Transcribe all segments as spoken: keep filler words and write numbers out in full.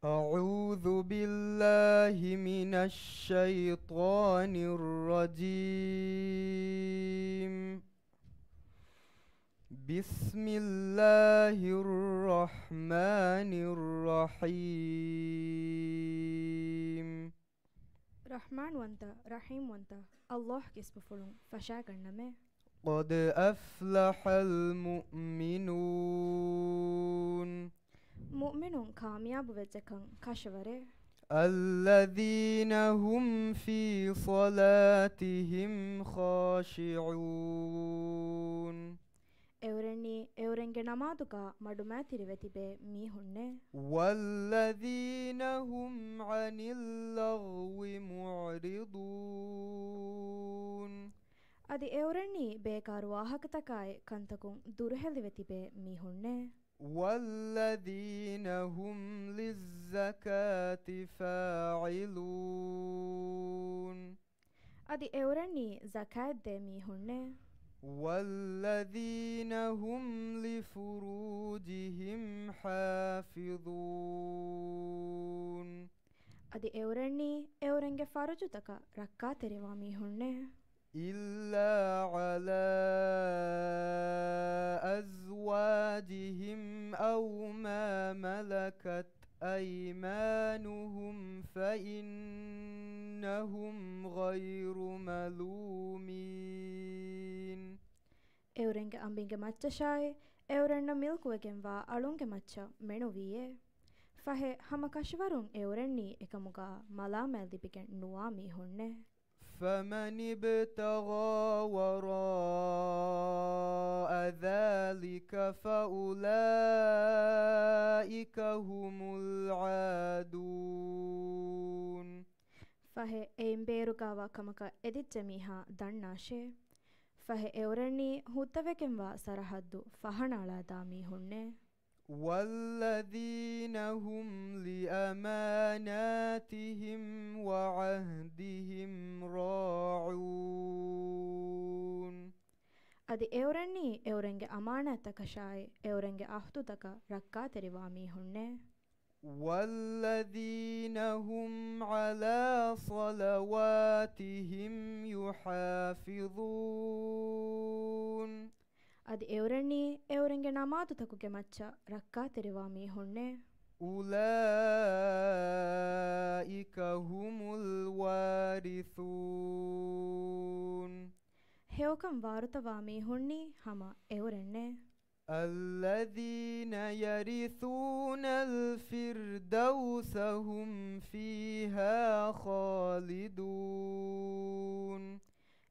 أعوذ بالله من الشيطان الرجيم. بسم الله الرحمن الرحيم. ރަޙްމާންވަންތަ، ރަޙީމްވަންތަ، ﷲ ގެ އިސްމުފުޅުން ފަށާގަންނަމޭ. قد أفلح المؤمنون. މުއުމިނުން ކާމިޔާބުވެއްޖެކަން ކަށަވަރޭ. الذين هم في صلاتهم خاشعون. އެއުރެންނީ އެއުރެންގެ ނަމާދުގަ މަޑުމައިތިރިވެ ތިބޭ މީހުންނޭ. والذين هم عن اللغو معرضون. އަދި އެއުރެންނީ ބޭކާރު ވާހަކަތަކާއި ކަންތަކުން ދުރުހެލިވެ ތިބޭ މީހުންނޭ. والذين هم للزكاة فاعلون. އަދި އެއުރެންނީ ޒަކާތްދޭ މީހުންނޭ. والذين هم لفروجهم حافظون. އަދި އެއުރެންނީ އެއުރެންގެ ފަރުޖުތަކަށް ރައްކާތެރިވާ މީހުންނޭ. إلا على أزواجهم أو ما ملكت أيمانهم فإنهم غير ملومين. އެއުރެންގެ އަނބިންގެ މައްޗަށާއި، އެއުރެންނަށް މިލްކުވެގެންވާ އަޅުންގެ މައްޗަށް މެނުވީއޭ. ފަހެ، ހަމަ ކަށަވަރުން އެއުރެންނީ އެކަމުގަ މަލާމާތް ލިބިގެން ނުވާ މީހުންނޭ. فمن ابتغى وراء ذلك فأولئك هم العادون. ފަހެ، އެއިން ބޭރުގަވާ ކަމަކަށް އެދިއްޖެ މީހާ ދަންނާށޭ. ފަހެ، އެއުރެންނީ ހުއްދަވެގެންވާ ސަރަހައްދު ފަހަނައަޅާދާ މީހުންނޭ. والذين هم لأماناتهم وعهدهم راعون. އަދި އެއުރެންނީ އެއުރެންގެ އަމާނާތްތަކަށާއި، އެއުރެންގެ އަހުދުތަކަށް ރައްކާތެރިވާ މީހުންނޭ. والذين هم على صلواتهم يحافظون. އަދި އެއުރެންނީ އެއުރެންގެ ނަމާދުތަކުގެ މައްޗަށް ރައްކާތެރިވާ މީހުންނޭ. أولئك هم الوارثون. ހެޔޮކަން ވާރުތަވާ މީހުންނީ ހަމަ އެއުރެންނޭ. الذين يرثون الفردوس هم فيها خالدون.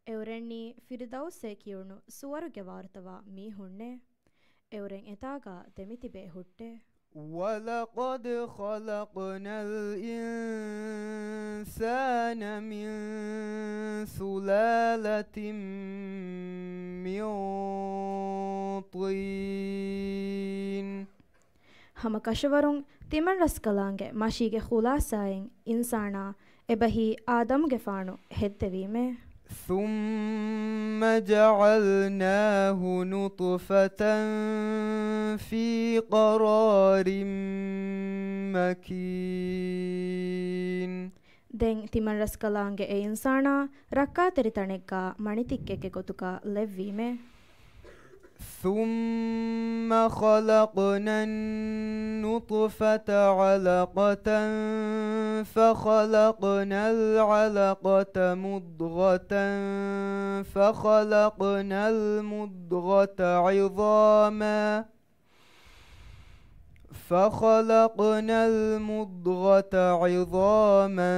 އެއުރެންނީ ފިރުދައުސޭ ކިޔުނު ސުވަރުގެ ވާރުތަވާ މީހުންނޭ. އެއުރެން އެތާގަ ދެމިތިބޭ ހުއްޓޭ. ولقد خلقنا الإنسان من سلالة من طين. ހަމަ ކަށަވަރުން ތިމަންރަސްކަލާނގެ މަށީގެ ޚުލާސާއިން އިންސާނާ އެބަހީ އާދަމުގެފާނު ހެއްދެވީމޭ. ثم جعلناه نطفة في قرار مكين. ދެން ތިމަންރަސްކަލާނގެ އެ އިންސާނާ ރައްކާތެރި ތަނެއްގަ މަނިތިއްކެއްގެ ގޮތުގަ ލެއްވީމޭ. ثم خلقنا النطفة علقة فخلقنا العلقة مضغة فخلقنا المضغة عظاما فخلقنا المضغة عظاما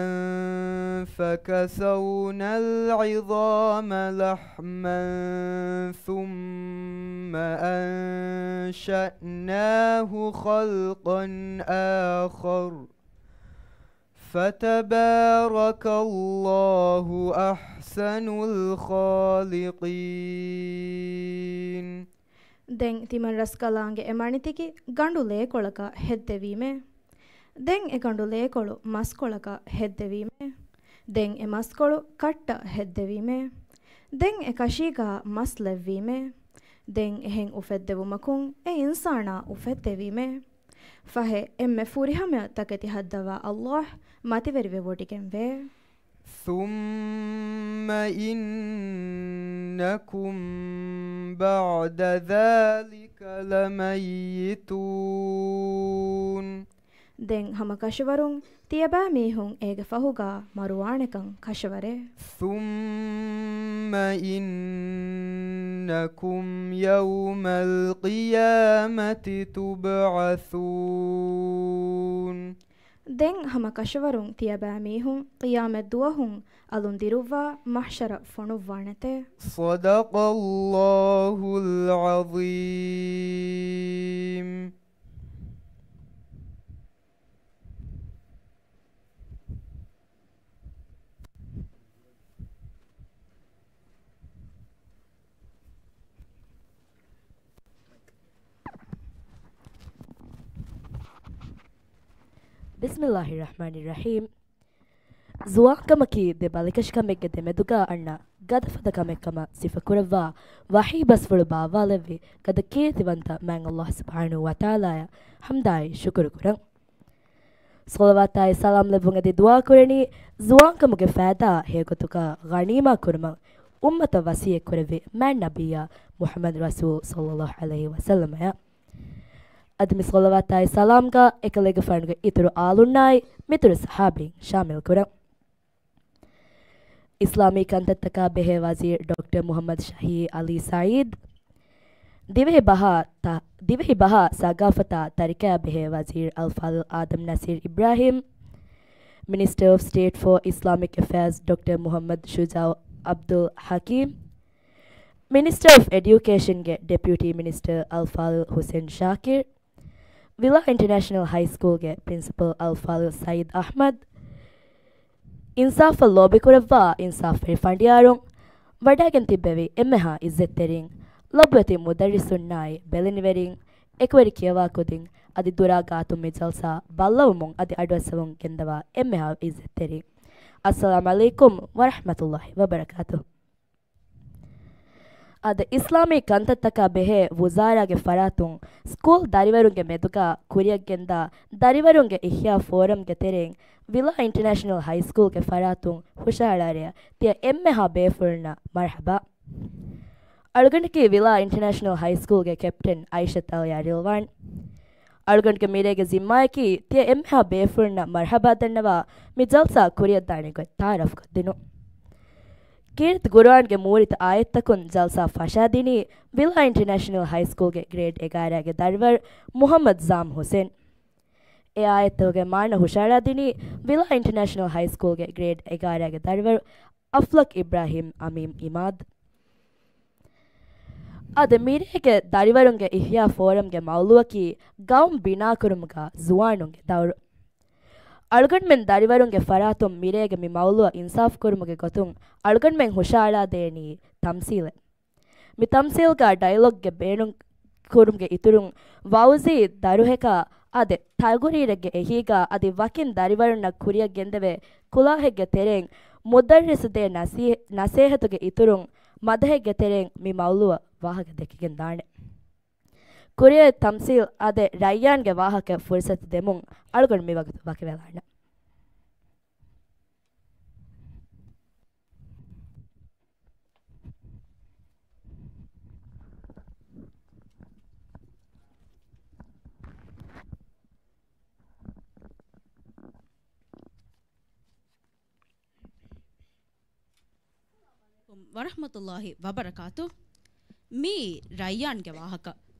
فكسونا العظام لحما ثم أنشأناه خلقا آخر فتبارك الله أحسن الخالقين. ދެން ތިމަންރަސްކަލާނގެ އެ މަނިތިކި ގަނޑު ލޭކޮޅަކަށް ހެއްދެވީމޭ. ދެން އެ ގަނޑު ލޭކޮޅު މަސްކޮޅަކަށް ހެއްދެވީމޭ. ދެން އެ މަސްކޮޅު ކައްޓަށް ހެއްދެވީމޭ. ދެން އެ ކަށީގަ މަސް ލެއްވީމޭ. ދެން އެހެން އުފެއްދެވުމަކުން އެ އިންސާނާ އުފެއްދެވީމޭ. ފަހެ، އެންމެ ފުރިހަމަޔަށް ތަކެތި ހައްދަވާ ﷲ މަތިވެރިވެވޮޑިގެންވޭ. ثُمَّ إِنَّكُمْ بَعْدَ ذَلِكَ لَمَيِّتُونَ. ދެން ހަމަ ކަށަވަރުން ތިޔަބައިމީހުން އޭގެ ފަހުގަ މަރުވާނެކަން ކަށަވަރޭ. ثُمَّ إِنَّكُمْ يَوْمَ الْقِيَامَةِ تُبْعَثُونَ. ދެން ހަމަ ކަށަވަރުން ތިޔަބައިމީހުން ޤިޔާމަތް ދުވަހުން އަލުން ދިރުއްވާ މަޙްޝަރަށް ފޮނުއްވާނެތެ. صَدَقَ اللَّهُ الْعَظِيمُ. ބިސްމިﷲ ރަޙްމާނި ރަޙީމް. ޒުވާންކަމަކީ ދެ ބަލިކަށިކަމެއްގެ ދެމެދުގަ އަންނަ ގަދަފަދަ ކަމެއް ކަމަށް ސިފަކުރައްވާ ވަޙީ ބަސްފުޅު ބާއްވާލެއްވި ގަދަ ކީރިތިވަންތަ މާތް ﷲ ސުބްޙާނަހޫ ވަތަޢާލާއަށް ޙަމްދާއި ޝުކުރު ކުރަން. ޞަލަވާތާއި ސަލާމް ލެއްވުން އެދި ދުޢާ ކުރަނީ، ޒުވާންކަމުގެ ފައިދާ ހެޔޮގޮތުގަ ޣަނީމާ ކުރުމަށް އުއްމަތަށް ވަޞިއްޔަތް ކުރެއްވި މާތް ނަބިއްޔާ މުޙައްމަދު ރަސޫލް ޞައްލަﷲ ޢަލައިހި ވަސައްލަމައަށް. އަދި މި ޞަލަވާތާއި ސަލާމްގަ އެކަލޭގެފާނުގެ އިތުރު އާލުންނާއި މިތުރު ޞަޙާބީން ޝާމިލް ކުރަން. އިސްލާމީ ކަންތައްތަކާ ބެހޭ ވަޒީރު ޑޮކްޓަރ މުޙައްމަދު ޝަހީ ޢަލީ ސަޢީދު، ދިވެހި ބަހާ ތަ-، ދިވެހި ބަހާ ސަގާފަތާ ތަރިކަޔާ ބެހޭ ވަޒީރު އަލްފާޟިލް އާދަމް ނަސީރު އިބްރާހީމް، މިނިސްޓަރ އޮފް ސްޓޭޓް ފޯ އިސްލާމިކް އެފެއާޒް ޑޮކްޓަރ މުޙައްމަދު ޝުޖާޢު ޢަބްދުލް ޙަކީމް، މިނިސްޓަރ އޮފް އެޑިއުކޭޝަންގެ ޑެޕިއުޓީ މިނިސްޓަރ އަލްފާޟިލް ޙުސެން ޝާކިރު، ވިލާ އިންޓަރނޭޝަނަލް ހައި ސްކޫލްގެ ޕްރިންސިޕަލް އަލްފާޟިލް ސައީދު އަޙްމަދު، އިންސާފަށް ލޯބިކުރައްވާ އިންސާފްވެރި ފަނޑިޔާރުން، ވަޑައިގެން ތިއްބެވި އެންމެހާ ޢިއްޒަތްތެރިން، ލޮބުވެތި މުދައްރިސުންނާއި ބެލެނިވެރިން، އެކުވެރި ކިޔަވާ ކުދިން، އަދި ދުރާ ގާތުން މި ޖަލްސާ ބައްލަވަމުން އަދި އަޑުއައްސަވަމުން ގެންދަވާ އެންމެހާ ޢިއްޒަތްތެރިން. އައްސަލާމް ޢަލައިކުމް ވަރަޙްމަތުﷲ ވަބަރަކާތުހު. އަދި އިސްލާމީ ކަންތައްތަކާ ބެހޭ ވުޒާރާގެ ފަރާތުން ސްކޫލް ދަރިވަރުންގެ މެދުގަ ކުރިޔަށްގެންދާ ދަރިވަރުންގެ އިޙްޔާ ފޯރަމްގެ ތެރެއިން ވިލާ އިންޓަރނޭޝަނަލް ހައި ސްކޫލްގެ ފަރާތުން ހުށަހަޅާރެޔަށް ތިޔަ އެންމެހާ ބޭފުޅުންނަށް މަރްޙަބާ. އަޅުގަނޑަކީ ވިލާ އިންޓަރނޭޝަނަލް ހައި ސްކޫލްގެ ކެޕްޓަން އައިޝަތު އަލްޔާ ރިލްވާން. އަޅުގަނޑުގެ މިރޭގެ ޒިންމާއަކީ ތިޔަ އެންމެހާ ބޭފުޅުންނަށް މަރްޙަބާ ދަންނަވާ މި ޖަލްސާ ކުރިއަށްދާނެ ގޮތް ތަޢާރަފްކޮށްދިނުން. ކީރިތި ޤުރުއާންގެ މޫރިތައް އާޔަތްތަކުން ޖަލްސާ ފަށާދިނީ ވިލާ އިންޓަރނޭޝަނަލް ހައި ސްކޫލްގެ ގްރޭޑް އެގާރައިގެ ދަރިވަރު މުޙައްމަދު ޒާމް ޙުސެން. އެ އާޔަތްތަކުގެ މާނަ ހުށަހަޅާދިނީ ވިލާ އިންޓަރނޭޝަނަލް ހައި ސްކޫލްގެ ގްރޭޑް އެގާރައިގެ ދަރިވަރު އަފްލަކް އިބްރާހީމް އަމީމް އިމާދު. އަދި މިރޭގެ ދަރިވަރުންގެ އިޙްޔާ ފޯރަމްގެ މައުޟޫޢަކީ ގައުމު ބިނާކުރުމުގަ ޒުވާނުންގެ ދައުރު. އަޅުގަނޑުމެން ދަރިވަރުންގެ ފަރާތުން މިރޭގެ މި މައުޟޫޢަށް އިންސާފު ކުރުމުގެ ގޮތުން އަޅުގަނޑުމެން ހުށަހަޅާދޭނީ ތަމްސީލެއް. މި ތަމްސީލްގަ ޑައިލޮގްގެ ބޭނުން ކުރުމުގެ އިތުރުން ވައުޒީ ދަރުހެކާ އާދެ، ތަގުރީރެއްގެ އެހީގަ އަދި ވަކިން ދަރިވަރުންނަށް ކުރިއަށް ގެންދެވޭ ކުލާހެއްގެ ތެރެއިން މުދައްރިސު ދޭ ނަސީ-، ނަސޭހަތުގެ އިތުރުން މަދަހެއްގެ ތެރެއިން މި މައުޟޫޢަށް ވާހަކަ ދެކިގެން ދާނެ. ކުރިއަށް ތަމްސީލް އާދެ، ރައްޔާންގެ ވާހަކަ ފުރުސަތު ދެމުން އަޅުގަނޑު މިވަގުތު ވަކިވެލާނަން. ވަރަޙްމަތުﷲ ވަބަރަކާތު. މިއީ ރައްޔާންގެ ވާހަކަ.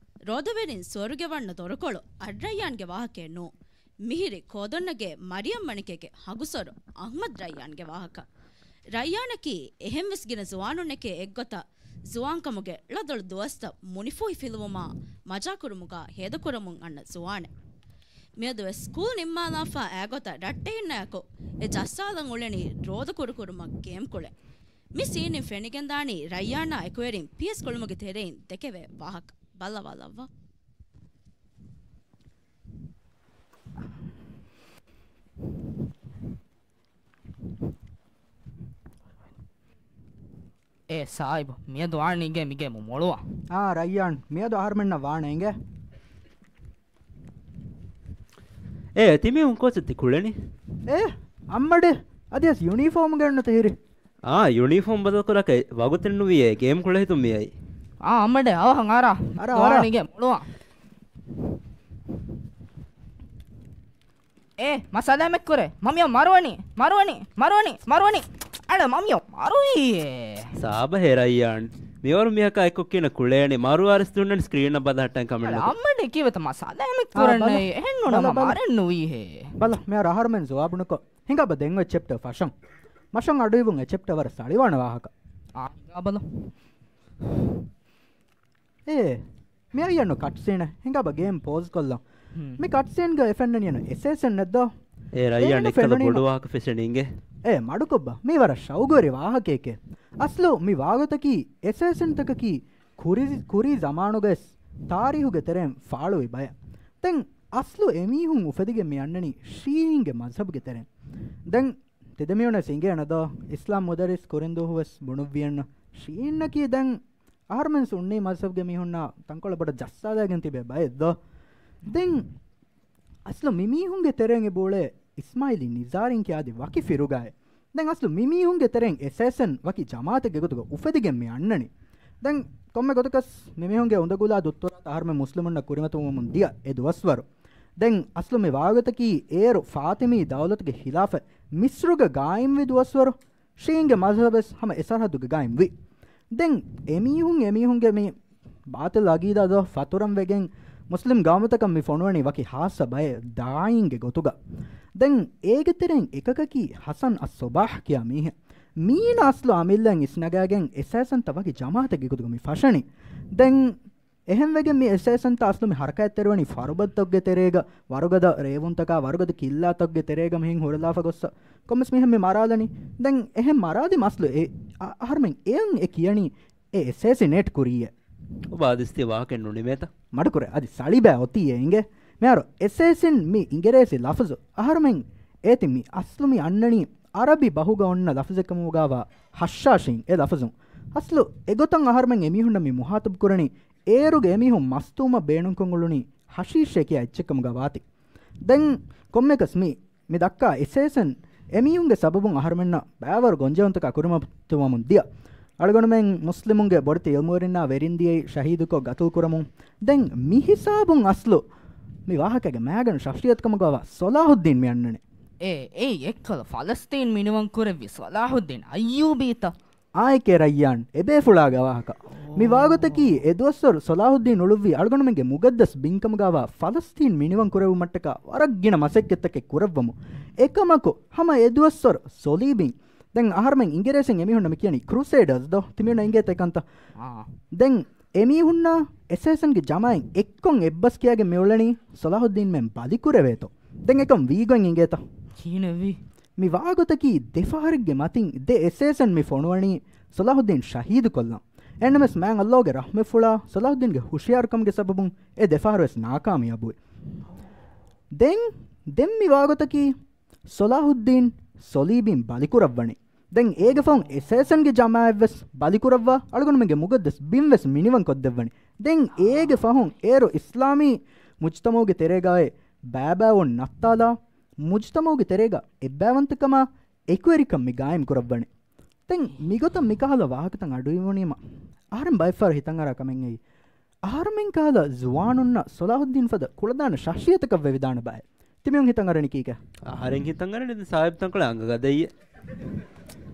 ރޯދަވެރިން ސުވަރުގެ ވަންނަ ދޮރުކޮޅު އައްރައްޔާންގެ ވާހަކައެއް ނޫން. މިހިރީ ކޯދޮންނަގޭ މަރިޔަމް މަނިކެގެ ހަގުސޮރު އަޙްމަދު ރައްޔާންގެ ވާހަކަ. ރައްޔާނަކީ އެހެންވެސް ގިނަ ޒުވާނުންނެކޭ އެއްގޮތަށް ޒުވާންކަމުގެ ޅަދޮޅު ދުވަސްތައް މުނިފޫހި ފިލުވުމާ މަޖާކުރުމުގަ ހޭދަކުރަމުން އަންނަ ޒުވާނެއް. މިއަދުވެސް ސްކޫލް ނިންމާލާފަ އާގޮތަށް ރައްޓެހިންނާއެކު އެ ޖައްސާލަން އުޅެނީ ރޯދަކުރުކުރުމަށް ގޭމް ކުޅެން. މި ސީންއިން ފެނިގެންދާނީ ރައްޔާނާ އެކުވެރިން ޕީއެސް ކުޅުމުގެ ތެރެއިން ދެކެވޭ ވާހަކަ. ބައްލަވާލައްވާ. އޭ ސާހިބު، މިއަދު ވާނީ އިނގޭ މިގޭމު މޮޅުވާ. އާ ރައްޔާން، މިއަދު އަހަރުމެންނަށް ވާނެ އިނގޭ. އޭ، ތިމީހުން ކޯޗެއް ތި ކުޅެނީ؟ އޭ، އައްމަޑެ، އަދިވެސް ޔުނީފޯމް ގެންނުތަ ހިރި؟ އާ، ޔުނީފޯމް ބަދަލުކުރާކަށް ވަގުތެއް ނުވިއޭ، ގޭމް ކުޅެ ހިތުން މިއައީ. އާ، އައްމަޑެ، އަވަހަށް އަރާ. އަރާ، އަރާ. ދޯނިގެ މޮޅުވާ. އޭ، މަ ސަލާމަތްކުރޭ. މަ މިއޮ މަރުވަނީ، މަރުވަނީ، މަރުވަނީ، މަރުވަނީ. އަޅަ، މަ މިއޮ މަރުވީއޭ. ސާބަހޭ ރައްޔާން. މިވަރު މީހަކާ އެއްކޮށް ކިހިނެއް ކުޅޭނެ؟ މަރުވާ ރިސް ދުންނަނީސް ސްކްރީނަށް ބަލަހައްޓަން ކަމެއް ނުކުރޭ. އަޅަ، އައްމަޑެ ކީވެތަ މަ ސަލާމަތް ކުރަންނޭ. އާ، ބަލަ. އެހެން ނޫނަމަ ބަލަ، ބަލަ. މަރެއް ނުވީހޭ. ބަލަ، މިހާރު އަހަރުމެން ޖަވާބު ނުކޮށް. ހިނގާބަ ދެން އޮތް ޗެޕްޓަ ފަށަން. މަށަން އަޑުއިވުން އެ ޗެޕްޓަ ވަރަށް ސަޅިވާނެ ވާހަކަ. އާ، ހިނގާބަލަ. އޭ، މިއައީ އަންނު ކަޓްސީނެއް. ހިނގާބަ ގޭމް ޕޯޒް ކޮށްލަން. ހުން. މި ކަޓްސީންގަ އެ ފެންނަނީ އަންނު އެސޭސަން ނެއްދޯ؟ އޭ ރައްޔާން ދެން އެއްކަލަ ފެންނަނީމަ. ބޮޑު ވާހަކަ ފެށެނީ އިނގޭ. އޭ މަޑުކޮށްބަ، މީ ވަރަށް ޝައުގުވެރި ވާހަކައެކޭ. އަސްލު މި ވާގޮތަކީ އެސޭސަންތަކަކީ ކުރީ، ކުރީ ޒަމާނުގައިސް ތާރީހުގެ ތެރެއިން ފާޅުވި ބަޔަށް. ދެން އަސްލު އެމީހުން އުފެދިގެން މި އަންނަނީ ޝީޢީންގެ މަޒްހަބުގެ ތެރެއިން. ދެން ތިދެމީހުންނަށް އިނގޭނެ ދޯ، އިސްލާމް މުދައްރިސް ކުރިންދޫހުވެސް ބުނުއްވިއެއްނު. ޝީޢީންނަކީ ދެން އަހަރުމެން ސުންނީ މަޒްހަބުގެ މީހުންނާ ތަންކޮޅެއް ބޮޑަށް ޖައްސާލައިގެން ތިބޭ ބައެއް ދޯ. ދެން އަސްލު މި މީހުންގެ ތެރެއިން އެބައުޅޭ އިސްމާއިލީ ނިޒާރީން ކިޔާދި ވަކި ފިރުގާއެއް. ދެން އަސްލު މި މީހުންގެ ތެރެއިން އެސޭސަން ވަކި ޖަމާއަތެއްގެ ގޮތުގަ އުފެދިގެން މި އަންނަނީ. ދެން ކޮންމެ ގޮތަކަސް މި މީހުންގެ އުނދަގުލާ ދުއްތުރާތައް އަހަރުމެން މުސްލިމުންނަށް ކުރިމަތިވަމުން ދިޔަ އެ ދުވަސްވަރު. ދެން އަސްލު މި ވާގޮތަކީ އޭރު ފާތިމީ ދައުލަތުގެ ޚިލާފަތް މިސްރުގަ ގާއިމްވި ދުވަސްވަރު. ޝީޢީންގެ މަޒްހަބެސް ހަމަ އެ ސަރަހައްދުގަ ގާއިމްވި. ދެން އެމީހުން އެމީހުންގެ މި ބާޠިލް އަގީދާ ދޯ ފަތުރަން ވެގެން މުސްލިމް ގައުމުތަކަށް މި ފޮނުވަނީ ވަކި ހާއްސަ ބައެއް ދާޢީންގެ ގޮތުގަ. ދެން އޭގެ ތެރެއިން އެކަކަކީ ޙަސަން އައްޞަބާޙް ކިޔާ މީހެއް. މީނަ އަސްލު އަމިއްލައިން އިސްނަގާގެން އެސޭސަންތައް ވަކި ޖަމާއަތެއްގެ ގޮތުގަ މި ފަށަނީ. ދެން އެހެންވެގެން މި އެސޭސަންތައް އަސްލު މި ހަރަކާތްތެރިވަނީ ފަރުބަދަތަކުގެ ތެރޭގަ، ވަރުގަދަ ރޭވުންތަކާ، ވަރުގަދަ ކިއްލާތަކުގެ ތެރޭގަ މިހެން ހުރިލާފަ ގޮއްސަ. ކޮންމެސް މީހެއް މި މަރާލަނީ. ދެން އެހެން މަރާލި މަސްލު އެ، އަ، އަހަރުމެން އެޔަން އެ ކިޔަނީ އެ އެސޭސިނޭޓް ކުރީއޭ. އޮބާ އަދިސް ތި ވާހަކަ ނުނިމޭތަ؟ މަޑުކުރޭ، އަދި ސަޅިބައި އޮތީ އެ އިނގޭ. މިހާރު އެސޭސިން މި އިނގިރޭސި ލަފުޒު. އަހަރުމެން އޭތި މި އަސްލު މި އަންނަނީ އަރަބި ބަހުގަ އޮންނަ ލަފުޒެއްކަމުގަވާ ހައްޝާޝީން އެ ލަފުޒުން. އަސްލު އެގޮތަށް އަހަރުމެން އެމީހުންނަށް މި މުހާތަބު ކުރަނީ އޭރުގެ އެމީހުން މަސްތޫމަށް ބޭނުންކޮށް އުޅުނީ ހަޝީޝޭ ކިޔާ އެއްޗެއްކަމުގަ ވާތީ. ދެން ކޮންމެކަސް މި މި ދައްކާ އެސޭސަން އެމީހުންގެ ސަބަބުން އަހަރުމެންނަށް ބައިވަރު ގޮންޖެހުންތަކާ ކުރިމަތިވަމުން ދިޔަ. އަޅުގަނޑުމެން މުސްލިމުންގެ ބޮޑެތި އިލްމުވެރިންނާ ވެރިން ދިޔައީ ޝަހީދުކޮށް ގަތުލު ކުރަމުން. ދެން މި ހިސާބުން އަސްލު މި ވާހަކަގެ މައިގަނޑު ޝަޚްޞިއްޔަތުކަމުގަވާ ޞަލާޙުއްދީން މި އަންނަނީ. އޭ، އެއީ އެއްކަލަ ފަލަސްޠީން މިނިވަން ކުރެއްވި ޞަލާޙުއްދީން އައްޔޫބީތަ؟ އާއެކޭ ރައްޔާން، އެބޭފުޅާގެ ވާހަކަ. މި ވާގޮތަކީ އެ ދުވަސްވަރު ޞަލާޙުއްދީން އުޅުއްވީ އަޅުގަނޑުމެންގެ މުގައްދަސް ބިންކަމުގަވާ ފަލަސްޠީން މިނިވަން ކުރެއްވުމަށްޓަކާ ވަރަށް ގިނަ މަސައްކަތްތަކެއް ކުރެއްވަމުން. އެކަމަކު، ހަމަ އެ ދުވަސްވަރު ޞަލީބީން، ދެން އަހަރުމެން އިނގިރޭސިން އެމީހުންނަށް މި ކިޔަނީ ކްރޫސޭޑަރސް ދޯ؟ ތިމީހުންނަށް އިނގޭތަ އެކަންތައް؟ އާ. ދެން އެމީހުންނާ އެސޭސަންގެ ޖަމާއިން އެއްކޮށް އެއްބަސް ކިޔާގެން މި އުޅެނީ ޞަލާޙުއްދީންމެން ބަލިކުރެވޭތޯ. ދެން އެކަން ވީގޮތް އިނގޭތަ؟ ކިހިނެއްވީ؟ މި ވާގޮތަކީ ދެ ފަހަރެއްގެ މަތިން ދެ އެސޭސަން މި ފޮނުވަނީ ޞަލާޙުއްދީން ޝަހީދުކޮށްލަން. އެހެންނަމަވެސް މާތް ﷲ ގެ ރަޙްމަތްފުޅާ ޞަލާޙުއްދީންގެ ހުޝިޔާރުކަމުގެ ސަބަބުން އެ ދެ ފަހަރުވެސް ނާކާމިޔާބުވި. ދެން ދެން މި ވާގޮތަކީ ޞަލާޙުއްދީން ޞަލީބީން ބަލިކުރައްވަނީ. ދެން އޭގެ ފަހުން އެސޭސަންގެ ޖަމާއަތްވެސް ބަލިކުރައްވާ އަޅުގަނޑުމެންގެ މުގައްދަސް ބިންވެސް މިނިވަން ކޮށްދެއްވަނީ. ދެން އޭގެ ފަހުން އޭރު އިސްލާމީ މުޖުތަމަޢުގެ ތެރޭގައި ބައިބައިވުން ނައްތާލާ، މުޖުތަމަޢުގެ ތެރޭގަ އެއްބައިވަންތަކަމާ އެކުވެރިކަން މި ގާއިމް ކުރައްވަނީ. ދެން މިގޮތަށް މިކަހަލަ ވާހަކަތައް އަޑުއިވުނީމަ، އަހަރެން ބައެއްފަހަރު ހިތަށްއަރާ ކަމެއް އެއީ، އަހަރުމެން ކަހަލަ ޒުވާނުންނަށް ޞަލާޙުއްދީން ފަދަ ކުޅަދާނަ ޝަޚްޞިއްޔަތަކަށް ވެވިދާނެ ބައެއް. ތިމީހުން ހިތަށްއަރަނީ ކީކޭ؟ އަހަރެން ހިތަށްއަރަނީ ދެން ސާހިބު ތަންކޮޅެއް އަނގަ ގަދައްޔެއް.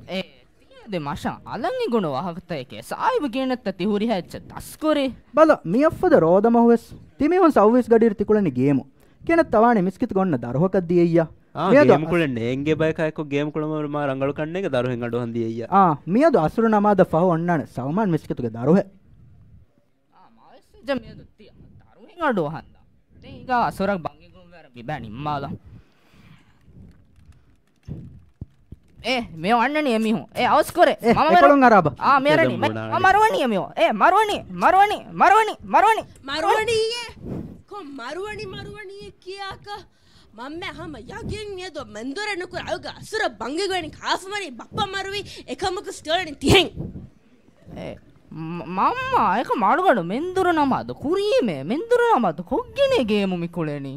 އޭ، ތިޔަ ދެ މަށަށް އަލަށް އިނގުނު ވާހަކަތަކެކޭ. ސާހިބު ގިނައްތަ ތި ހުރިހާ އެއްޗެއް ދަސްކުރީ. ބަލަ، މިއަށްފަދަ ރޯދަމަހުވެސް ތިމީހުން ސައުވީސް ގަޑިއިރު ތިކުޅެނީ ގޭމު. ކިނައްތަ ވާނީ މިސްކިތުގަ އޮންނަ ދަރުހަކަށް ދިޔައްޔާ. އާ، މިއަދު ގޭމު އަސް- ކުޅެން ނޭނގޭ ބަޔަކާ އެއްކޮށް ގޭމު ކުޅުމަށް މާ ރަނގަޅުކަން ނޭނގެ ދަރުހެން އަޑުއަހަން ދިޔައްޔާ. އާ، މިއަދު އަސުރު ނަމާދަށް ފަހު އޮންނާނެ ސަލްމާން މިސްކިތުގެ ދަރުހެއް. އާ، މާވެސް ޖަ މިއަދު ތި ދަރުހެން އަޑުއަހަންދާ. ދެން ހިނގާ އަސުރަށް ބަންގި ގުޅުންވެރަށް މިބައި ނިންމާލަ. އޭ، މިއޮ އަންނަނީ އެމީހުން. އޭ، އަވަސްކުރޭ. އޭ، މަމަ އެކޮޅުން މަރު-، އަރާބަ. އާ، މިއަރަނީ. މެ-، މަ-، މަރުވަނީ އެމީހުން. އޭ، މަރުވަނީ، މަރުވަނީ، މަރުވަނީ، މަރުވަނީ. މަރުވަނީއޭ. ކޮން މަރުވަނީ، މަރުވަނީ ކިޔާކަށް؟ މަންމަ ހަމަ ޔަގީން މިއަދު މެންދުރެއް ނުކުރާ އަޅުގަ އަސުރަށް ބަންގި ގޮވަނީ ކާފަ މަރީ ބައްޕަ މަރުވީ އެކަމަކު ސްޓޯރިން ތިހެން. އޭ، މަ-، މަންމާ، އެކަމް އަޅުގަނޑު މެންދުރު ނަމާދު ކުރީމޭ، މެންދުރު ނަމާދު ކޮށްގެނޭ ގޭމު މި ކުޅެނީ.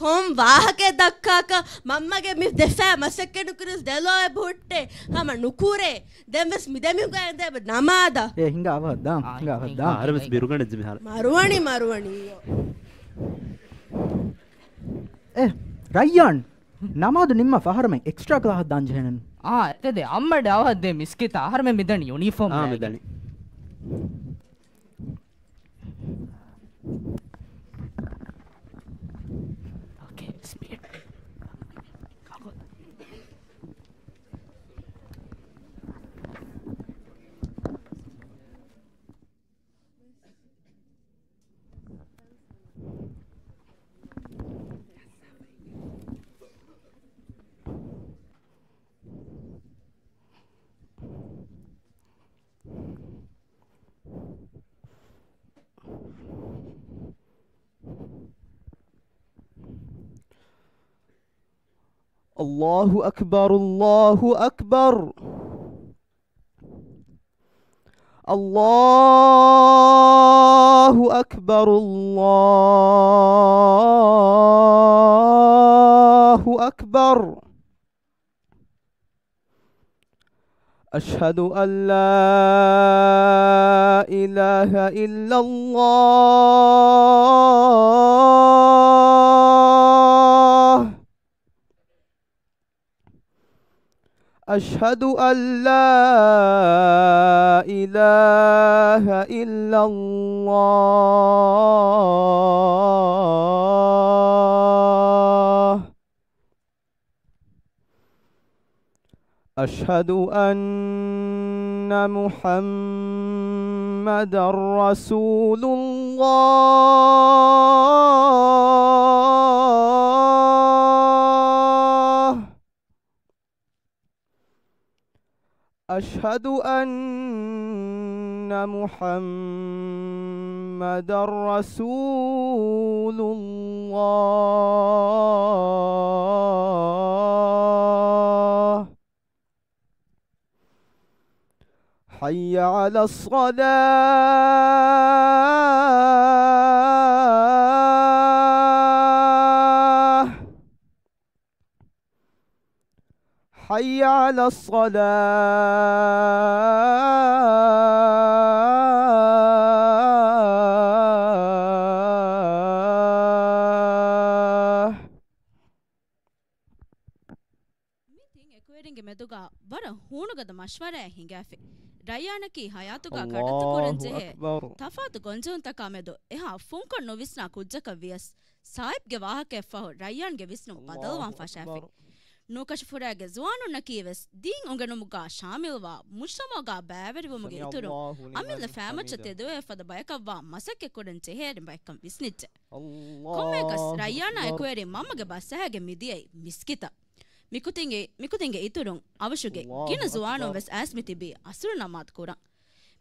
ކޮން ވާހަކައެއް ދައްކާކަށް؟ މަންމަގެ މި ދެފައި މަސައްކަތް ނުކުރިސް ދެލޯއެބަ ހުއްޓޭ. ހަމަ ނުކުރޭ. ދެން ވެސް މި ދެމީހުންގެ އެނދޭ ނަމާދަށް. އޭ ހިނގާ އަވަހަށް ދާން. އާ، ހިނގާ އަވަހަށް ދާން. ހިނގާ. އަހަރެމެސް ބިރުގަނެ ޖިމިހާރ. މަރުވަނީ، މަރުވަނީ. އޭ، ރައްޔާން. ނަމާދު ނިންމާ ފަހަރަމެން އެކްސްޓްރާ ކްލާހަށް ދާން ޖެހޭނެން. އާ، އެތެދެ އައްމަޑެ އަވަހަށް ދޭ މިސްކިތަށް އަހަރެމެން މިދަނީ ޔުނީފޯމް އާ، ލާގެ. މިދަނީ. އޯކޭ، ސްޕީޑް. الله أكبر، الله أكبر. الله أكبر، الله أكبر. أشهد أن لا إله إلا الله. أشهد أن لا إله إلا الله. أشهد أن محمدا رسول الله. أشهد أن محمدا رسول الله. حي على الصلاة. حي على الصلاة. މި ތިން އެކުވެރިންގެ މެދުގަ ވަރަށް ހޫނުގަދަ މަޝްވަރާއެއް ހިނގާފި. ރައްޔާނަކީ ޙަޔާތުގަ ކަޑައްތުކުރަން ޖެހޭ ތަފާތު ގޮންޖެހުންތަކާ މެދު އެހާ ފުންކޮށް ނުވިސްނާ ކުއްޖަކަށް ވިޔަސް، ސާހިބްގެ ވާހަކައަށްފަހު ރައްޔާންގެ ވިސްނުން ބަދަލުވާން ފަށާފި. ނޫކަށިފުރާގެ ޒުވާނުންނަކީ ވެސް ދީން އުނގެނުމުގަ ޝާމިލްވާ، މުޖްތަމަޢުގަ ބައިވެރިވުމުގެ އިތުރުން އަމިއްލަ ފައިމައްޗަށް ތެދުވެވޭ ފަދަ ބަޔަކަށްވާ މަސައްކަތް ކުރަން ޖެހޭ އެރި ބައެއްކަން ވިސްނިއްޖެ. ކޮންމެއަކަސް ރައްޔާނާ އެކުވެރިން މަންމަގެ ބަސްއަހައިގެން މިދިޔައީ މިސްކިތަށް. މިކުދިންގެ، މިކުދިންގެ އިތުރުން އަވަށުގެ ގިނަ ޒުވާނުން ވެސް އައިސް މި ތިބީ އަސުރު ނަމާދު ކުރަން.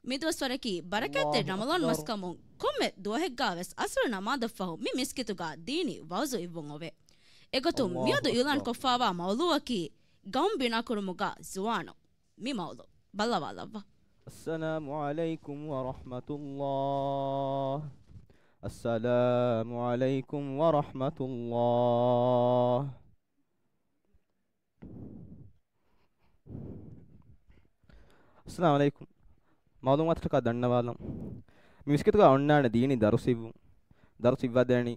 މިދުވަސްވަރަކީ ބަރަކާތްތެރި ރަމަޟާން މަސްކަމުން ކޮންމެ ދުވަހެއްގާވެސް އަސުރު ނަމާދަށްފަހު މި މިސްކިތުގަ ދީނީ ވަޢުޒު އިއްވުން އޮވޭ. އެގޮތުން މިއަދު އިޢުލާން ކޮށްފާވާ މައުޟޫޢަކީ ގައުމު ބިނާކުރުމުގަ ޒުވާނުން. މި މައުޟޫޢު ބައްލަވާލައްވާ. السلام عليكم ورحمة الله. السلام عليكم ورحمة الله. އައްސަލާމު ޢަލައިކުމް. މަޢުލޫމާތުތަކާ ދަންނަވާލަން. މި މިސްކިތުގަ އޮންނާނެ ދީނީ ދަރުސް އިއްވުން. ދަރުސް އިއްވާދޭނީ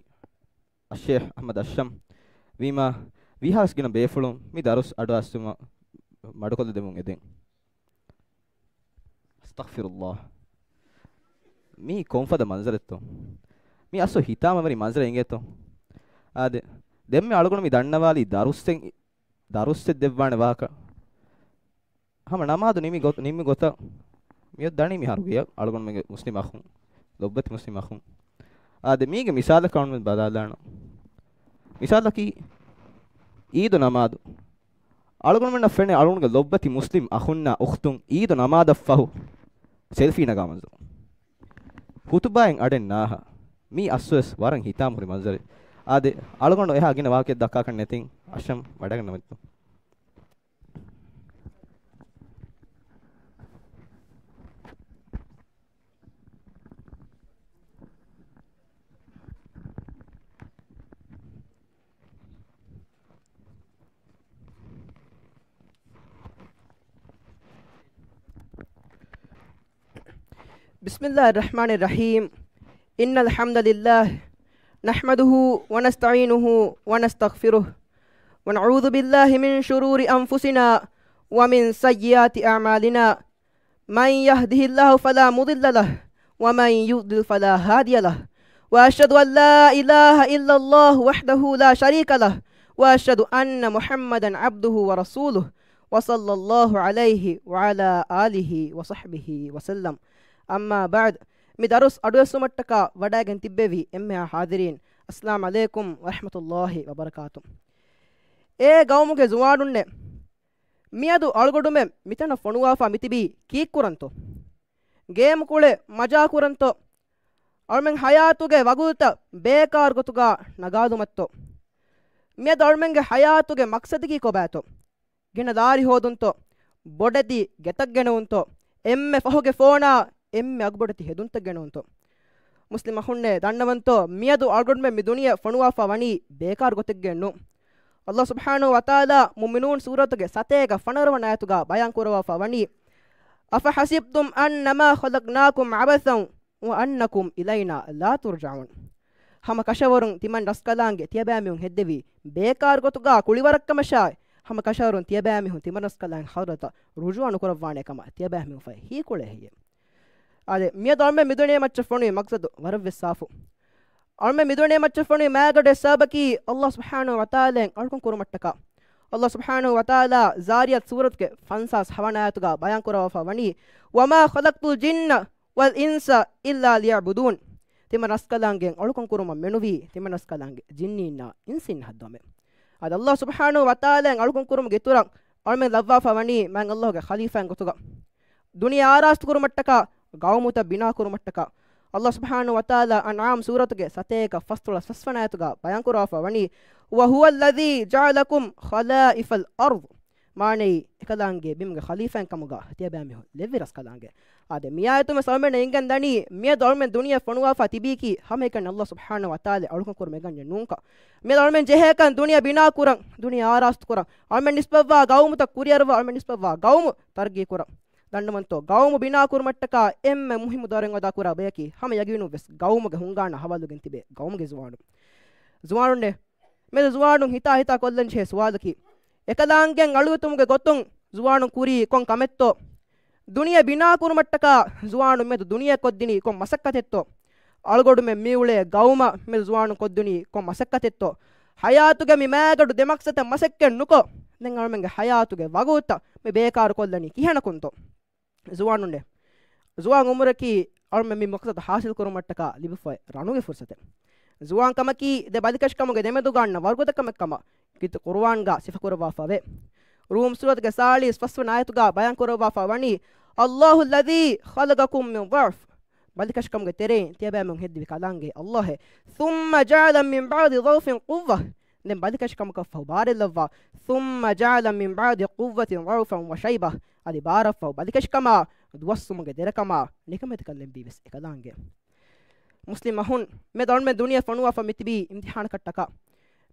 އައްޝޭޚް އަޙްމަދު އަށްޝަމް. ވީމާ، ވީހާވެސް ގިނަ ބޭފުޅުން މި ދަރުސް އަޑުއައްސުމަށް މަޑުކޮށްލަދެމުން އެދެން. އަސްތަޣްފިރުﷲ. މީ ކޮންފަދަ މަންޒަރެއްތޯ؟ މީ އަސްލު ހިތާމަވެރި މަންޒަރެއް އިނގޭތޯ؟ އާދެ، ދެންމެ އަޅުގަނޑު މި ދަންނަވާލީ ދަރުއްސެއް، ދަރުއްސެއް ދެއްވާނެ ވާހަކަ. ހަމަ ނަމާދު ނިމި ގޮ-، ނިމި ގޮތަށް މިއޮތް ދަނީ މި ހަރުގެޔަށް އަޅުގަނޑުމެންގެ މުސްލިމް އަޚުން، ލޮބުވެތި މުސްލިމް އަޚުން. އާދެ، މީގެ މިސާލަކަށް އަޅުގަނޑު ބަލާލާނަން. މިސާލަކީ އީދު ނަމާދު. އަޅުގަނޑުމެންނަށް ފެނޭ އަޅުގަނޑުގެ ލޮބުވެތި މުސްލިމް އަޚުންނާ އުޚްތުން އީދު ނަމާދަށްފަހު ސެލްފީ ނަގާ މަންޒަރު. ޚުތުބާއިން އަޑެއް ނާހާ. މީ އަސްލުވެސް ވަރަށް ހިތާމަހުރި މަންޒަރެއް. އާދެ، އަޅުގަނޑު އެހާ ގިނަ ވާހަކައެއް ދައްކާކަށް ނެތިން އަށަން ވަޑަގަންނަވަތު. بسم الله الرحمن الرحيم. إن الحمد لله نحمده ونستعينه ونستغفره، ونعوذ بالله من شرور أنفسنا ومن سيئات أعمالنا. من يهده الله فلا مضل له، ومن يضلل فلا هادي له. وأشهد أن لا إله إلا الله وحده لا شريك له، وأشهد أن محمدا عبده ورسوله، وصلى الله عليه وعلى آله وصحبه وسلم. أما بعد، މި ދަރުސް އަޑުއެއްސުމަށްޓަކާ ވަޑައިގެން ތިއްބެވި އެންމެހާ ޙާޟިރީން، އައްސަލާމް ޢަލައިކުމް ވަރަޙްމަތުﷲި ވަބަރަކާތު. އޭ ގައުމުގެ ޒުވާނުންނޭ، މިއަދު އަޅުގަނޑުމެން މިތަނަށް ފޮނުވާފާ މިތިބީ ކީއްކުރަންތޯ؟ ގޭމް ކުޅެ މަޖާ ކުރަންތޯ؟ އަޅުމެން ޙަޔާތުގެ ވަގުތުތައް ބޭކާރު ގޮތުގަ ނަގާލުމަށްތޯ؟ މިއަދު އަޅުމެންގެ ޙަޔާތުގެ މަޤްޞަދަކީ ކޮބާތޯ؟ ގިނަ ލާރި ހޯދުންތޯ؟ ބޮޑެތި ގެތައް ގެނެވުންތޯ؟ އެންމެ ފަހުގެ ފޯނާ އެންމެ އަގުބޮޑެތި ހެދުންތައް ގެނެވުންތޯ؟ މުސްލިމް އަޚުންނޭ، ދަންނަވަންތޯ، މިއަދު އަޅުގަނޑުމެން މި ދުނިޔެ ފޮނުވާފާ ވަނީ ބޭކާރު ގޮތެއްގައެއްނު. ﷲ ސުބްޙާނަހޫ ވަތަޢާލާ މުއުމިނޫން ސޫރަތުގެ ސަތޭކަ ފަނަރަވަނަ އާޔަތުގަ ބަޔާން ކުރައްވާފާ ވަނީ، أفحسبتم أنما خلقناكم عبثا وأنكم إلينا لا ترجعون. ހަމަ ކަށަވަރުން ތިމަން ރަސްކަލާނގެ ތިޔަބައިމީހުން ހެއްދެވީ ބޭކާރު ގޮތުގަ ކުޅިވަރަށްކަމަށާއި، ހަމަ ކަށަވަރުން ތިޔަބައިމީހުން ތިމަން ރަސްކަލާނގެ ޙަޟްރަތަށް ރުޖޫޢަ ނުކުރައްވާނޭ ކަމަށް ތިޔަބައިމީހުން ފަހެ ހީކުޅޭ ހެއްޔޭ؟ އާދެ، މިއަދު އަޅުމެން މިދުނިޔެ މައްޗަށް ފޮނުވި މަޤްޞަދު ވަރަށްވެސް ސާފު. އަޅުމެން މިދުނިޔެ މައްޗަށް ފޮނުވި މާގަޑު ސަބަބަކީ ﷲ ސުބްޙާނަހޫ ވަތަޢާލާއަށް އަޅުކަން ކުރުމަށްޓަކާ. ﷲ ސުބްޙާނަހޫ ވަތަޢާލާ ޒާރިޔާތް ސޫރަތުގެ ފަންސާސް ހަވަނަ އާޔަތުގަ ބަޔާން ކުރައްވާފާ ވަނީ، وما خلقت الجن والإنس إلا ليعبدون. ތިމަން ރަސްކަލާނގެ އަޅުކަން ކުރުމަށް މެނުވީ، ތިމަން ރަސްކަލާނގެ ޖިންނީންނާ އިންސީން ހައްދަވަމޭ. އަދި ﷲ ސުބްޙާނަހޫ ވަތަޢާލާއަށް އަޅުކަން ކުރުމުގެ އިތުރަށް އަޅުމެން ލައްވާފާ ވަނީ މާތް ﷲގެ ޚަލީފާއިން ގޮތުގަ. ދުނިޔެ އާރާސްތު ކުރުމަށްޓަކާ، ގައުމުތައް ބިނާ ކުރުމަށްޓަކާ. ﷲ ސުބްޙާނަހޫ ވަތަޢާލާ އަންޢާމް ސޫރަތުގެ ސަތޭކަ ފަސްދޮޅަސް ފަސްވަނަ އާޔަތުގަ ބަޔާން ކުރައްވާފާ ވަނީ، وهو الذي جعلكم خلائف الأرض. މާނައީ، އެކަލާނގެ ބިމުގެ ޚަލީފާއިން ކަމުގަ ތިޔަބައިމީހުން ލެއްވި ރަސްކަލާނގެ. އާދެ، މިއާޔަތުން ވެސް އަޅުމެންނަށް އެނގެން ދަނީ، މިއަދު އަޅުމެން ދުނިޔެ ފޮނުވާފާ ތިބީކީ ހަމައެކަނި ﷲ ސުބްޙާނަހޫ ވަތަޢާލާ އަޅުކަން ކުރުމަށް އެކަންޏެއް ނޫންކަން. މިއަދު އަޅުމެން ޖެހޭކަން ދުނިޔެ ބިނާ ކުރަން، ދުނިޔެ އާރާސްތު ކުރަން، އަޅުމެން ނިސްބަތްވާ ގައުމުތައް ކުރިއަރަވާ، އަޅުމެން ނިސްބަތްވާ ގައުމު ތަރައްގީ ކުރަން. ދަންނަވަންތޯ، ގައުމު ބިނާ ކުރުމަށްޓަކާ އެންމެ މުހިއްމު ދަރުން އަދާކުރާ ބަޔަކީ ހަމަ ޔަގީނުން ވެސް ގައުމުގެ ހުންގާނާ ހަވާލުވެގެން ތިބޭ ގައުމުގެ ޒުވާނުން. ޒުވާނުންނޭ، މިއަދު ޒުވާނުން ހިތާ ހިތާ ކޮށްލަން ޖެހޭ ސުވާލަކީ، އެކަލާނގެ އަޅުވެތުމުގެ ގޮތުން ޒުވާނުން ކުރީ ކޮން ކަމެއްތޯ؟ ދުނިޔެ ބިނާ ކުރުމަށްޓަކާ ޒުވާނުން މިއަދު ދުނިޔެ ކޮށްދިނީ ކޮން މަސައްކަތެއްތޯ؟ އަޅުގަނޑުމެން މިއުޅޭ ގައުމަށް މިއަދު ޒުވާނުން ކޮށްދިނީ ކޮން މަސައްކަތެއްތޯ؟ ޙަޔާތުގެ މި މާގަޑު ދެ މަޤްޞަދަށް މަސައްކަތް ނުކޮށް، ދެން އަޅުމެންގެ ޙަޔާތުގެ ވަގުތުތައް މި ބޭކާރު ކޮށްލަނީ ކިހިނަކުންތޯ؟ ޒުވާނުންނޭ. ޒުވާން އުމުރަކީ އަޅުމެން މި މަޤްޞަދު ޙާޞިލް ކުރުމަށްޓަކާ ލިބިފައި ރަނުގެ ފުރުޞަތެއް. ޒުވާން ކަމަކީ ދެ ބަލިކަށިކަމުގެ ދެމެދުގަ އަންނަ ވަރުގަދަ ކަމެއް ކަމަށް ކީރިތި ޤުރުއާންގަ ސިފަކުރައްވާފަވޭ. ރޫމް ސޫރަތުގެ ސާޅީސް ފަސްވަނަ އާޔަތުގަ ބަޔާން ކުރައްވާފަ ވަނީ، اللَّهُ الَّذِي خَلَقَكُمْ مِنْ ضَعْفٍ. ބަލިކަށިކަމުގެ ތެރެއިން ތިޔަބައިމީހުން ހެއްދެވި ކަލާނގެ ﷲ އޭ. ثُمَّ جَعَلَ مِنْ بَعْدِ ضَعْفٍ قُوَّةً. ދެން ބަލިކަށިކަމަކަށްފަހު ބާރެއްލައްވާ. ثُمَّ جَعَلَ مِنْ بَعْدِ قُوَّةٍ ضَعْفًا وَشَيْبَةً. އަދި ބާރަށްފަހު ބަލިކަށިކަމާ، ދުވަސްވުމުގެ ދެރަކަމާ، ނިކަމެތިކަން ލެއްވީ ވެސް އެކަލާނގެ. މުސްލިމް އަޚުން، މިއަދު އަޅުމެން ދުނިޔެ ފޮނުވާފަ މިތިބީ އިމްތިޙާނަކަށްޓަކާ.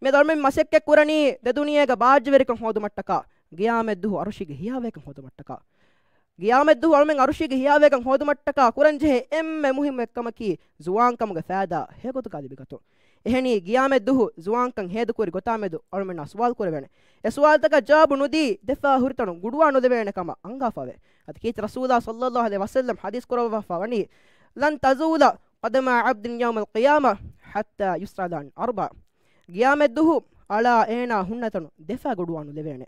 މިއަދު އަޅުމެން މަސައްކަތް ކުރަނީ ދެ ދުނިޔޭގަ ބާއްޖަވެރިކަން ހޯދުމަށްޓަކާ، ގިޔާމަތްދުވަހު ޢަރުޝީގެ ހިޔާވައިގަން ހޯދުމަށްޓަކާ. ގިޔާމަތްދުވަހު އަޅުމެން ޢަރުޝީގެ ހިޔާވައިގަން ހޯދުމަށްޓަކާ ކުރަންޖެހޭ އެންމެ މުހިއްމު އެއްކަމަކީ ޒުވާންކަމުގެ ފައިދާ ހެޔޮގޮތުގަ ލިބިގަތުން. އެހެނީ، ގިޔާމަތްދުވަހު ޒުވާންކަން ހޭދަކުރި ގޮތާމެދު އަޅުމެންނާ ސުވާލު ކުރެވޭނެ. އެ ސުވާލުތަކަށް ޖަވާބު ނުދީ، ދެފާ ހުރިތަނުން ގުޑުވާ ނުލެވޭނެ ކަމަށް އަންގާފަވޭ. އަދި ކީރިތި ރަސޫލާ ޞައްލައްލާހު ޢަލައިހި ވަސައްލަމް ޙަދީޘް ކުރައްވާފަ ވަނީ، لَنْ تَزُولَ قَدَمَا عَبْدٍ يَوْمَ الْقِيَامَةِ حَتَّى يُسْأَلَ عَنْ أَرْبَعٍ. ގިޔާމަތްދުވަހު އަޅާ އޭނާ ހުންނަތަނުން ދެފާ ގުޑުވާ ނުލެވޭނެ.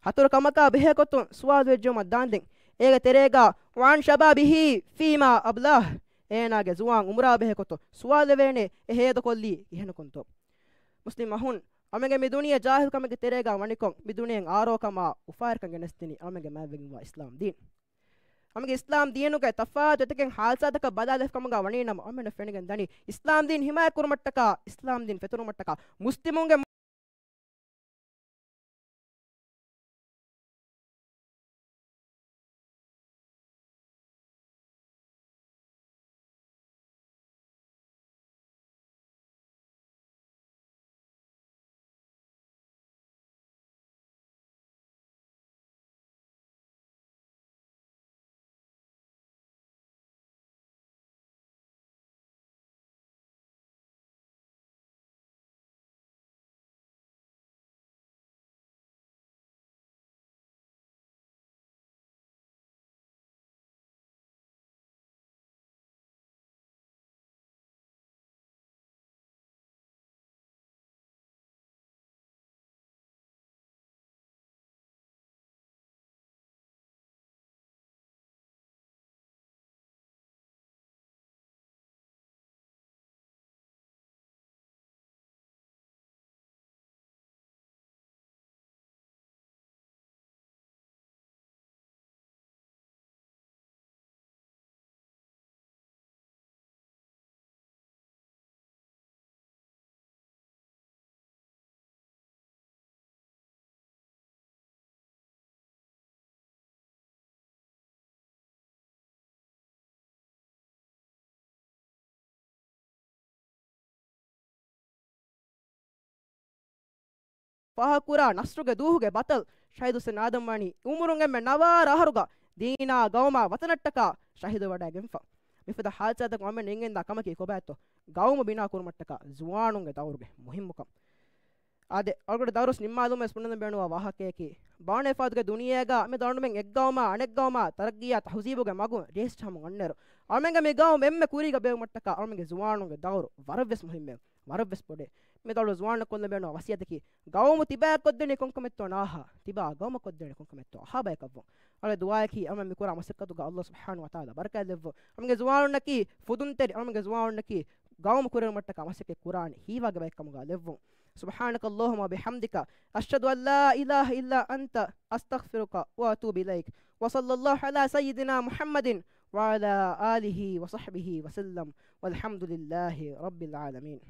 ހަތަރު ކަމަކާ ބެހޭގޮތުން ސުވާލު ވެއްޖެއުމަށް ދާންދެން، އޭގެ ތެރޭގަ، وَعَنْ شَبَابِهِ فِيمَا أَبْلَاهُ، އޭނާގެ ޒުވާން އުމުރާ ބެހޭގޮތުން ސުވާލު ވެވޭނެ، އެ ހޭދަކޮށްލީ ކިހިނަކުންތޯ؟ މުސްލިމް އަޚުން، އަޅުމެންގެ މި ދުނިޔެ ޖާހިލްކަމެއްގެ ތެރޭގަ ވަނިކޮށް، މި ދުނިޔެއިން އާރޯކަމާ އުފާވެރިކަން ގެނެސްދިނީ އަޅުމެންގެ މާތްވެގެންވާ އިސްލާމް ދީން. އަޅުމެންގެ އިސްލާމް ދީނުގެ ތަފާތު އެތަކެއް ހާދިސާތަކަށް ބަލާލެފި ކަމުގަ ވަނީ ނަމަ، އަޅުމެންނަށް ފެނިގެން ދަނީ އިސްލާމް ދީން ހިމާޔަތް ކުރުމަށްޓަކާ، އިސްލާމް ދީން ފެތުރުމަށްޓަކާ، މުސްލިމުންގެ ފާހަގަކުރާ ނަޞްރުގެ ދުވަހުގެ ބަޠަލު ޝަހީދު ޙުސެން އާދަމް ވަނީ އުމުރުން އެންމެ ނަވާރަ އަހަރުގަ ދީނާ ގައުމާ ވަޠަނަށްޓަކާ ޝަހީދުވެވަޑައިގެންފަ. މިފަދަ ޙާދިސާތަކުން އަޅުމެން ނޭނގެންދާ ކަމަކީ ކޮބާތޯ؟ ގައުމު ބިނާ ކުރުމަށްޓަކާ ޒުވާނުންގެ ދައުރުގެ މުހިއްމުކަން. އާދެ، އަޅުގަޑު ދައުރުސް ނިންމާލުމަށް ވެސް ބުނަން ބޭނުންވާ ވާހަކައަކީ، ބާނައިފާދުގެ ދުނިޔޭގަ މި އަޅުމެން އެއްގައުމާ އަނެއްގައުމާ ތަރައްގީއާ ތަހުޒީބުގެ މަގުން ރޭސްޖަހަމުން އަންނައިރު، އަޅުމެންގެ މި ގައުމު އެންމެ ކުރީގަ ބޭއްވުމަށްޓަކާ އަޅުމެންގެ ޒުވާނުންގެ ދައުރު ވަރަށްވެސް މުހިއްމެވެ. ވަރަށްވެސް ބޮޑޭ. މި އަޅުގަޑު ޒުވާނުންނަށް ކޮށްލަން ބޭނުންވާ ވަސިއްޔަތަކީ، ގައުމު ތިބާއަށް ކޮށްދޭނީ ކޮންކަމެއްތޯ ނާހާ، ތިބާ ގައުމަށް ކޮށްދޭނީ ކޮންކަމެއްތޯ އަހާ ބަޔަކަށްވުން. އަޅުގަޑު ދުޢާއަކީ އަޅުމެން މި ކުރާ މަސައްކަތުގަ ﷲ ސުބްޙާނަހޫ ވަތަޢާލާ ބަރަކާތް ލެއްވުން. އަޅުމެންގެ ޒުވާނުންނަކީ ފުދުންތެރި، އަޅުމެންގެ ޒުވާނުންނަކީ ގައުމު ކުރެވުމަށްޓަކާ މަސައްކަތް ކުރާނެ ހީވާގި ބަޔެއް ކަމުގަ ލެއްވުން. سبحانك اللهم وبحمدك، أشهد أن لا إله إلا أنت، أستغفرك وأتوب إليك. وصلى الله على سيدنا محمد وعلى آله وصحبه وسلم. والحمد لله رب العالمين.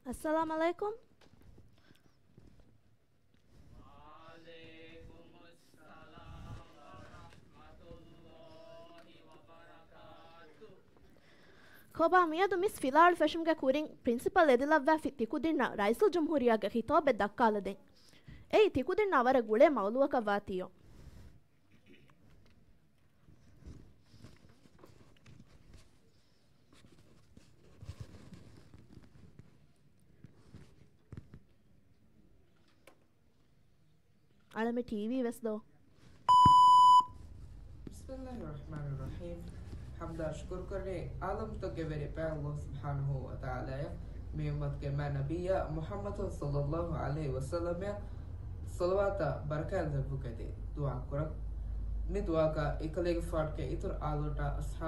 އައްސަލާމު ޢަލައިކުމް. ކޮބާ މިއަދު މިސް ފިލާވަޅު ފެށުމުގެ ކުރިން ޕްރިންސިޕަލް އެދިލައްވާފި ތިކުދިންނަށް ރައީސުލްޖުމްހޫރިއްޔާގެ ޚިޠާބެއް ދައްކާލަދޭން. އެއީ ތިކުދިންނާ ވަރަށް ގުޅޭ މައުޟޫޢަކަށް ވާތީއޯ. އަޅަމެ ޓީވީ ވެސް ދޯ. بسم الله الرحمن الرحيم. ޙަމްދާ ޝުކުރު ކުރަނީ ޢާލަމްތަކުގެ ވެރި ޕާ ﷲ ސުބްޙާނަހޫ ވަތަޢާލާއަށް، މި އުއްމަތުގެ މާތް ނަބިއްޔާ މުޙައްމަދު ޞައްލައްލާހު ޢަލައިހި ވަސައްލަމައަށް ޞަލަވާތާ ބަރަކާތް ލެއްވުގަދޭ ދުޢާ ކުރަން. މި ދުޢާގަ އެކަލޭގެފާނުގެ އިތުރު އާލުންނާ އަޞްޙާބު